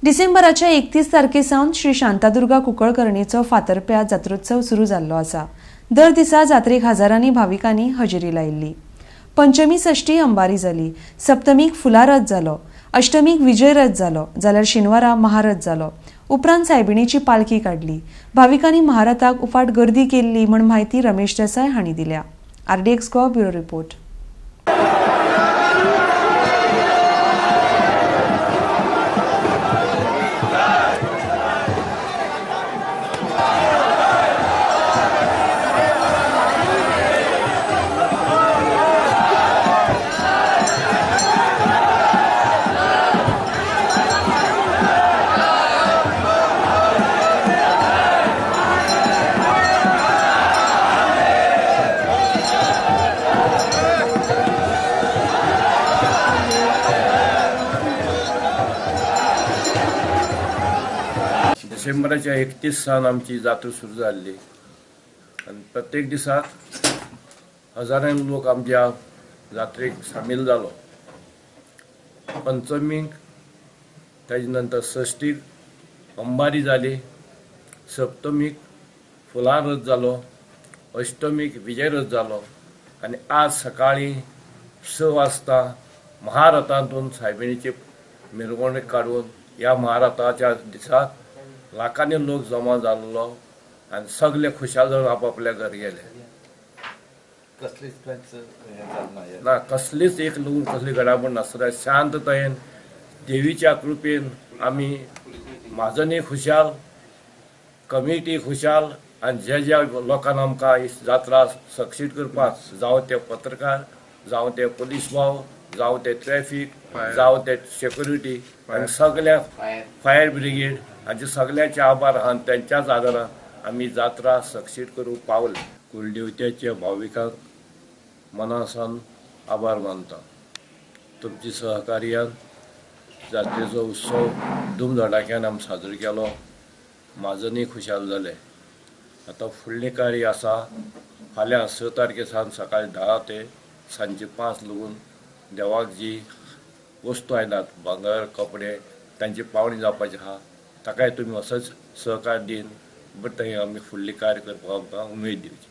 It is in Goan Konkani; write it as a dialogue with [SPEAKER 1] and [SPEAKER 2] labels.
[SPEAKER 1] डिसेंबराच्या 31 तारखे सावन श्री शांतादुर्गा कुंकळकरणीचो फातर्प्या जात्रोत्सव सुरू जाल्लो आसा. दर दिसा जात्रेक हजारांनी भाविकांनी हजेरी लायिल्ली. पंचमी षष्ठी अंबारी जाली, सप्तमीक फुलां रथ जालो, अष्टमीक विजय रथ जालो, जाल्यार शेनवारा महारथ जालो. उपरांत सायबिणीची पालखी काडली. भाविकांनी महारथाक उफाट गर्दी केल्ली म्हण म्हायती रमेश देसाय हांणी दिल्या. RDX Goa bureau report.
[SPEAKER 2] डिसेंबराच्या 31 सावन आमची जात्रा सुरू जाल्ली आनी प्रत्येक दिसाक हजारांनी लोक आमच्या जात्रेक सामील जालो. पंचमीक, ताजे नंतर षष्टीक अंबारी जाली, सप्तमीक फुलां रथ जालो, अष्टमीक विजय रथ जालो आनी आज सकाळीं 6 वाजता महारथांतून सायबिणीची मिरवणूक काडून ह्या महारथाच्या दिसाक लाखांनी लोक जमा जाल्लो आनी सगळे खुशाल जावन आपापल्या घर गेले. ना कसलीच एक लोक कसली घडामोड नासतना शांततायेन देवीच्या कृपेन आमी म्हाजनूय खुशाल, कमिटी खुशाल आनी जे ज्या लोकांक आमकां ही जात्रा सक्सीड करपाक, जावं ते पत्रकार, जावं ते पोलीस भाव, जावं ते ट्रॅफीक, जावं ते सेक्युरिटी आनी सगळ्या फायर ब्रिगेड हांचे सगळ्यांचे आभार आहा. त्यांच्याच आदारान आमी जात्रा सक्सीड करूंक पावले. कुलदेवतेच्या भाविकांक मनासान आभार मानता. तुमची सहकार्यान जात्रेचो उत्सव धुमधडाक्यान आमी साजरो केलो. म्हाजनूय खुशाल जाले. आतां फुडलें कार्य आसा, फाल्यां 6 तारखे सावन सकाळीं 10 ते सांजचे 5 लागून देवाक जी वस्तू आयल्यात, भांगर, कपडे, तांची पावणी जावपाची आहा. ताकाय तुमी असोच सहकार दिवन बट आमी फुडलें कार्य करपाक आमकां उमेद दिवची.